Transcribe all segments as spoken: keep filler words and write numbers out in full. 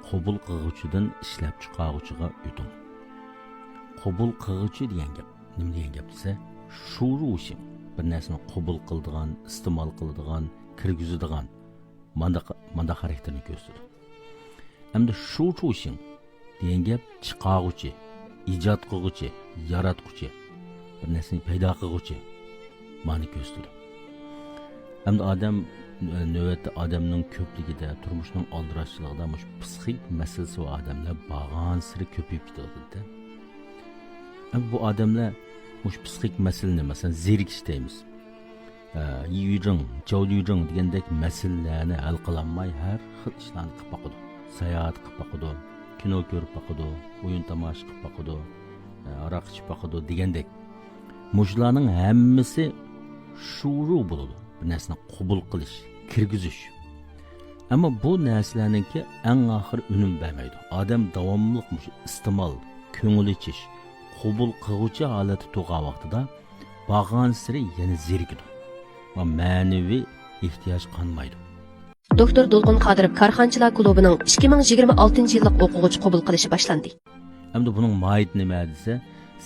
قوبۇل قىلغۇچىدىن ئىشلەپچىقارغۇچىغا ئۆتۈڭ. قوبۇل قىلغۇچى دېگەن گەپ نېمە دېگەن گەپ دېسە، شۇرۇشىڭ، بىر نەرسىنى قوبۇل قىلىدىغان، ئىستېمال قىلىدىغان، كىرگۈزىدىغان مانداق، مانداق خاراكتېرنى كۆرسىتىدۇ. ئەمدى شۇچۇشىڭ دېگەن گەپ چىقارغۇچى، ئىجاد قىلغۇچى، ياراتقۇچى، بىر نەرسىنى پەيدا قىلغۇچى مانا كۆرسىتىدۇ. ئەمدى ئادەم، نۆۋەتتە ئادەمنىڭ كۆپلۈكىدە، تۇرمۇشنىڭ ئالدىراشچىلىقىدا مۇشۇ پسىخىك مەسىلىسى بار ئادەملەر بارغانسېرى كۆپىيىپ كېتىۋاتىدۇ. ئەمدى بۇ ئادەملەر مۇشۇ پسىخىك مەسىلىنى، مەسىلەن، زېرىكىش دەيمىز. ئە، يۈجىڭ، جاۋ يۈجىڭ دېگەندەك مەسىلىلەرنى ھەل قىلالماي، ھەر خىل ئىشلارنى قىلىپ باقىدۇ. ساياھەت قىلىپ باقىدۇ، كىنو كۆرۈپ باقىدۇ، ئويۇن تاماشا قىلىپ باقىدۇ، ئە، ھاراق ئىچىپ باقىدۇ دېگەندەك. مۇشۇلارنىڭ ھەممىسى شۇرۇ بولىدۇ. بىر نەرسىنى قوبۇل قىلىش، كىرگۈزۈش. ئەمما بۇ نەرسىلەرنىڭكى ئەڭ ئاخىرى ئۈنۈم بەرمەيدۇ. ئادەم داۋاملىق مۇشۇ ئىستېمال، كۆڭۈل ئېچىش، قوبۇل قىلغۇچى ھالەتتە تۇرغان ۋاقتىدا بارغانسېرى يەنە زېرىكىدۇ ۋە مەنىۋى ئېھتىياج قانمايدۇ. دوكتور دولقۇن قادىروف كارخانىچىلار كۇلۇبىنىڭ ئىككى مىڭ يىگىرمە ئالتىنچى يىللىق ئوقۇغۇچى قوبۇل قىلىشى باشلاندى. ئەمدى بۇنىڭ ماھىيىتى نېمە دېسە،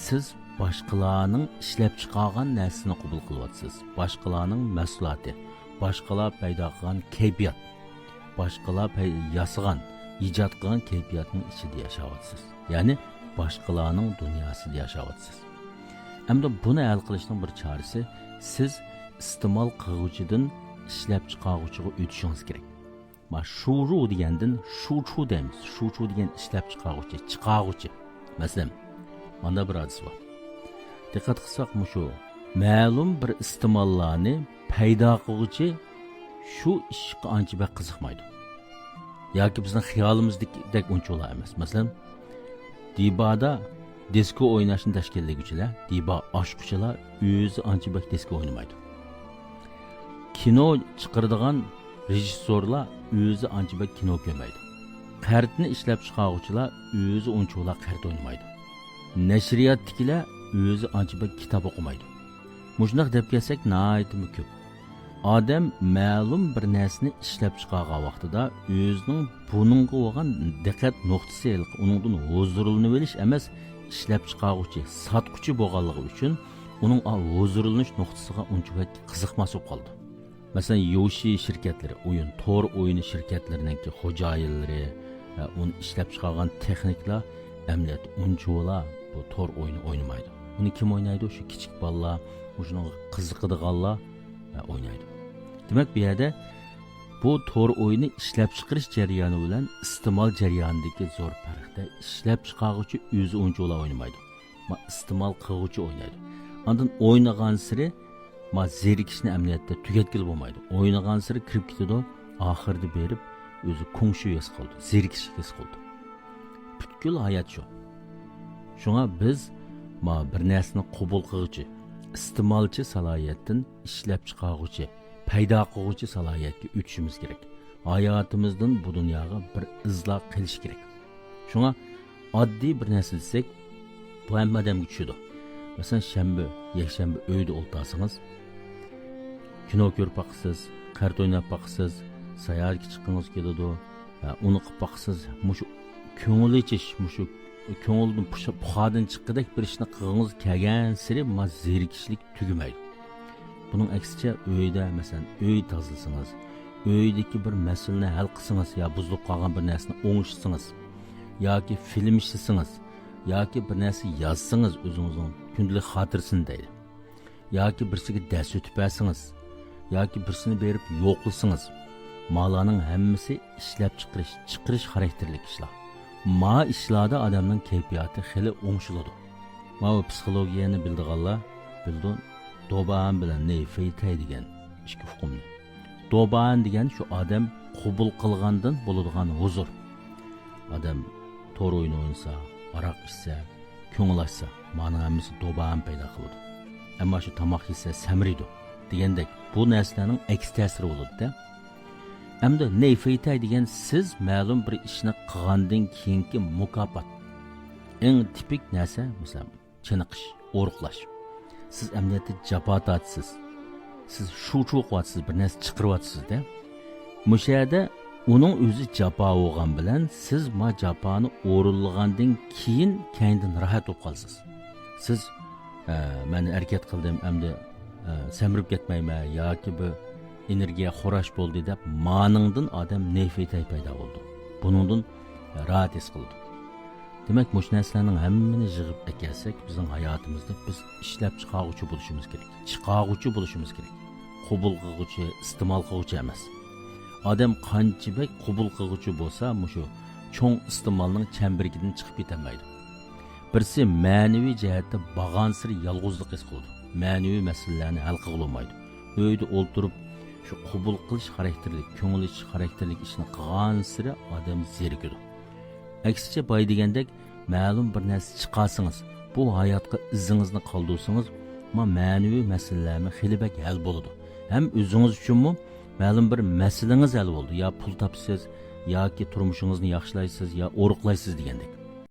سىز باشقىلارنىڭ ئىشلەپچىقارغان نەرسىسىنى قوبۇل قىلىۋاتىسىز. باشقىلارنىڭ مەھسۇلاتى، باشقىلار پەيدا قىلغان كەيپىيات، باشقىلار پەي-، ياسىغان، ئىجاد قىلغان كەيپىياتنىڭ ئىچىدە ياشاۋاتىسىز. يەنى باشقىلارنىڭ دۇنياسىدا ياشاۋاتىسىز. ئەمدى بۇنى ھەل قىلىشنىڭ بىر چارىسى، سىز ئىستېمال قىلغۇچىدىن ئىشلەپچىقارغۇچىغا ئۆتۈشىڭىز كېرەك. ما شۇرۇ دېگەندىن شۇچۇ دەيمىز. شۇچۇ دېگەن ئىشلەپچىقارغۇچى، چىقارغۇچى. مەسىلەن، مانداق بىر ھادىسە بار. دىققەت قىلساق، مۇشۇ مەلۇم بىر ئىستېماللارنى پەيدا قىلغۇچى شۇ ئىشقا ئانچە بەك قىزىقمايدۇ. ياكى بىزنىڭ خىيالىمىزدىكىدەك ئۇنچىۋالا ئەمەس. مەسىلەن، دىبادا دىسكو ئويناشنى تەشكىللىگۈچىلەر، دىبا ئاچقۇچىلار ئۆزى ئانچە بەك دىسكو ئوينىمايدۇ. كىنو چىقىرىدىغان رېژىسسورلار ئۆزى ئانچە بەك كىنو كۆرمەيدۇ. قەرتنى ئىشلەپچىقارغۇچىلار ئۆزى ئۇنچىۋالا قەرت ئوينىمايدۇ. نەشرىياتتىكىلەر ئۆزى ئانچە بەك كىتاب ئوقۇمايدۇ. مۇشۇنداق دەپ كەلسەك، ناھايىتىمۇ كۆپ. ئادەم مەلۇم بىر نەرسىنى ئىشلەپچىقارغان ۋاقتىدا ئۆزىنىڭ بۇنىڭغا بولغان دىققەت نۇقتىسى ھېلىقى ئۇنىڭدىن ھۇزۇرلىنىۋېلىش ئەمەس، ئىشلەپچىقارغۇچى، ساتقۇچى بولغانلىقى ئۈچۈن ئۇنىڭ ئا ھۇزۇرلىنىش نۇقتىسىغا ئۇنچە بەك قىزىقماس بولۇپ قالىدۇ. مەسىلەن، يوشى شىركەتلىرى، ئويۇن، تور ئويۇنى شىركەتلىرىنىڭكى خوجايىنلىرى، ئە، ئۇنى ئىشلەپچىقارغان تېخنىكلار ئەمەلىيەتتە ئۇنچىۋالا بۇ تور ئويۇنى ئوينىمايدۇ. ئۇنى كىم ئوينايدۇ؟ شۇ كىچىك بالىلار، مۇشۇنىڭغا قىزىقىدىغانلار، ئە، ئوينايدۇ. دېمەك، بۇ يەردە بۇ تور ئويۇنى ئىشلەپچىقىرىش جەريانى بىلەن ئىستېمال جەريانىدىكى زور پەرقتە، ئىشلەپچىقارغۇچى ئۆزى ئۇنچىۋالا ئوينىمايدۇ. ما ئىستېمال قىلغۇچى ئوينايدۇ. ئاندىن ئوينىغانسېرى ما زېرىكىشنى ئەمەلىيەتتە تۈگەتكىلى بولمايدۇ. ئوينىغانسېرى كىرىپ كېتىدۇ، ئاخىرىدا بېرىپ ئۆزى كۇڭشۈ ھېس قىلىدۇ، زېرىكىشلىك ھېس قىلىدۇ. پۈتكۈل ھايات شۇ. شۇڭا بىز ما بىر نەرسىنى قوبۇل قىلغۇچى، ئىستېمالچى سالاھىيەتتىن ئىشلەپچىقارغۇچى، پەيدا قىلغۇچى سالاھىيەتكە ئۆتۈشىمىز كېرەك. ھاياتىمىزدىن بۇ دۇنياغا بىر ئىزلار قېلىشى كېرەك. شۇڭا ئاددىي بىر نەرسە دېسەك، بۇ ھەممە ئادەمگە چۈشىدۇ. مەسىلەن، شەنبە، يەكشەنبە ئۆيدە ئولتۇرسىڭىز، كىنو كۆرۈپ باقىسىز، قەرت ئويناپ باقىسىز، ساياھەتكە چىققىڭىز كېلىدۇ، ھە، ئۇنى قىلىپ باقىسىز. مۇشۇ كۆڭۈل ئېچىش، مۇشۇ كۆڭۈلدىن پۇشا-، پۇخادىن چىققۇدەك بىر ئىشنى قىلغۇڭىز كەلگەنسېرى ما زېرىكىشلىك تۈگىمەيدۇ. بۇنىڭ ئەكسىچە، ئۆيدە، مەسىلەن، ئۆي تازىلىسىڭىز، ئۆيدىكى بىر مەسىلىنى ھەل قىلسىڭىز يا بۇزۇلۇپ قالغان بىر نەرسىنى ئوڭشىسىڭىز ياكى فىلىم ئىشلىسىڭىز ياكى بىر نەرسە يازسىڭىز، ئۆزىڭىزنىڭ كۈندىلىك خاتىرىسىنى دەيلى، ياكى بىرسىگە دەرس ئۆتۈپ بەرسىڭىز ياكى بىرسىنى بېرىپ يوقلىسىڭىز، مالارنىڭ ھەممىسى ئىشلەپچىقىرىش، چىقىرىش خاراكتېرلىك ئىشلار. ما ئىشلاردا ئادەمنىڭ كەيپىياتى خېلى ئوڭشىلىدۇ. ماۋۇ پسىخولوگىيەنى بىلىدىغانلار بىلىدۇ، دوبائىن بىلەن نېيفېيتەي دېگەن ئىككى ئۇقۇمنى. دوبائىن دېگەن شۇ ئادەم قوبۇل قىلغاندىن بولىدىغان ھۇزۇر. ئادەم تور ئويۇنى ئوينىسا، ھاراق ئىچسە، كۆڭۈل ئاچسا، مانىڭ ھەممىسى دوبائىن پەيدا قىلىدۇ. ئەمما شۇ تاماق يېسە سەمرىيدۇ دېگەندەك، بۇ نەرسىلەرنىڭ ئەكس تەسىرى بولىدۇ-دە. ئەمدى نېيفېيتەي دېگەن سىز مەلۇم بىر ئىشنى قىلغاندىن كېيىنكى مۇكاپات. ئەڭ تىپىك نەرسە، مەسىلەن، چېنىقىش، ئورۇقلاش. سىز ئەمەلىيەتتە جاپا تارتىسىز. سىز شۇچۇ قىلىۋاتىسىز، بىر نەرسە چىقىرىۋاتىسىز-دە. مۇشۇ يەردە ئۇنىڭ ئۆزى جاپا بولغان بىلەن، سىز ما جاپانى ئورۇنلىغاندىن كېيىن كەينىدىن راھەت بولۇپ قالىسىز. سىز، ئە، مەن ھەرىكەت قىلدىم، ئەمدى، ئە، سەمرىپ كەتمەيمەن ياكى بىر ئېنېرگىيە خوراش بولدى دەپ، مانىڭدىن ئادەم نېفىتەي پەيدا بولىدۇ. بۇنىڭدىن، ئە، راھەت ھېس قىلىدۇ. دېمەك، مۇشۇ نەرسىلەرنىڭ ھەممىنى يىغىپ ئەكەلسەك، بىزنىڭ ھاياتىمىزدا بىز ئىشلەپچىقارغۇچى بولۇشىمىز كېرەك. چىقارغۇچى بولۇشىمىز كېرەك. قوبۇل قىلغۇچى، ئىستېمال قىلغۇچى ئەمەس. ئادەم قانچە بەك قوبۇل قىلغۇچى بولسا، مۇشۇ چوڭ ئىستېمالنىڭ چەمبىرىكىدىن چىقىپ كېتەلمەيدۇ. بىرسى مەنىۋى جەھەتتە بارغانسېرى يالغۇزلۇق ھېس قىلىدۇ. مەنىۋى مەسىلىلەرنى ھەل قىلغىلى بولمايدۇ. ئۆيدە ئولتۇرۇپ، شۇ قوبۇل قىلىش خاراكتېرلىك، كۆڭۈل ئېچىش خاراكتېرلىك ئىشنى قىلغانسېرى ئادەم زېرىكىدۇ. ئەكسىچە، باي دېگەندەك، مەلۇم بىر نەرسە چىقارسىڭىز، بۇ ھاياتقا ئىزىڭىزنى قالدۇرسىڭىز، ما مەنىۋى مەسىلىلەرمۇ خېلى بەك ھەل بولىدۇ. ھەم ئۆزىڭىز ئۈچۈنمۇ مەلۇم بىر مەسىلىڭىز ھەل بولىدۇ. يا پۇل تاپىسىز، ياكى تۇرمۇشىڭىزنى ياخشىلايسىز، يا ئورۇقلايسىز دېگەندەك.